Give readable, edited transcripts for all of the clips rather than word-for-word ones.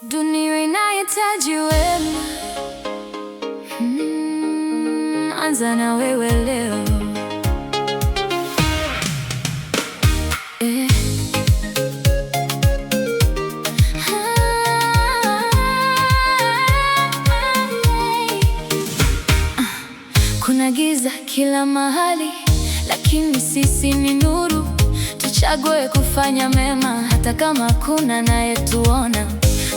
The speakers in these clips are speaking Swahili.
Dunia inahitaji wema. Anza na wewe leo. Eh. Kuna giza kila mahali, lakini sisi ni nuru. Tuchague kufanya mema hata kama hakuna anayetuona.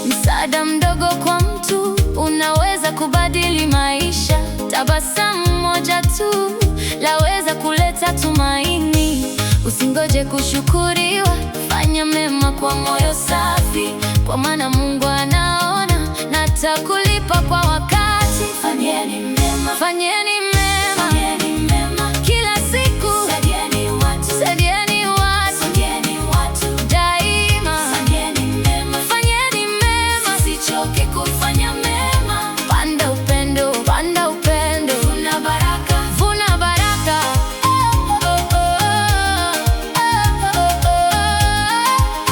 Msaada mdogo kwa mtu unaweza kubadili maisha. Tabasamu moja tu laweza kuleta tumaini. Usingoje kushukuriwa, fanya mema kwa moyo safi, kwa maana Mungu anaona na atakulipa kwa wakati. Fanyeni mema, Fanyeni mema fanyeni mema, kila siku, saidieni watu, saidieni watu saidieni watu, daima. fanyeni mema, Fanyeni mema, msichoke kufanya mema, panda upendo, panda upendo, vuna baraka. Vuna baraka. Oh, oh, oh, oh,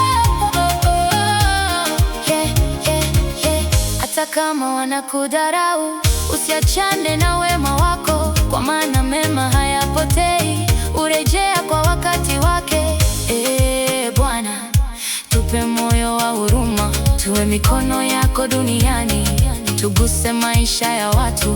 oh, oh, oh. Yeah, yeah, yeah. Hata kama wanakudharau, usiachane na wema wako, kwa maana mema hayapotei, urejea kwa wakati wake. Eh, Bwana, tupe moyo wa huruma, tuwe mikono yako duniani, tuguse maisha ya watu.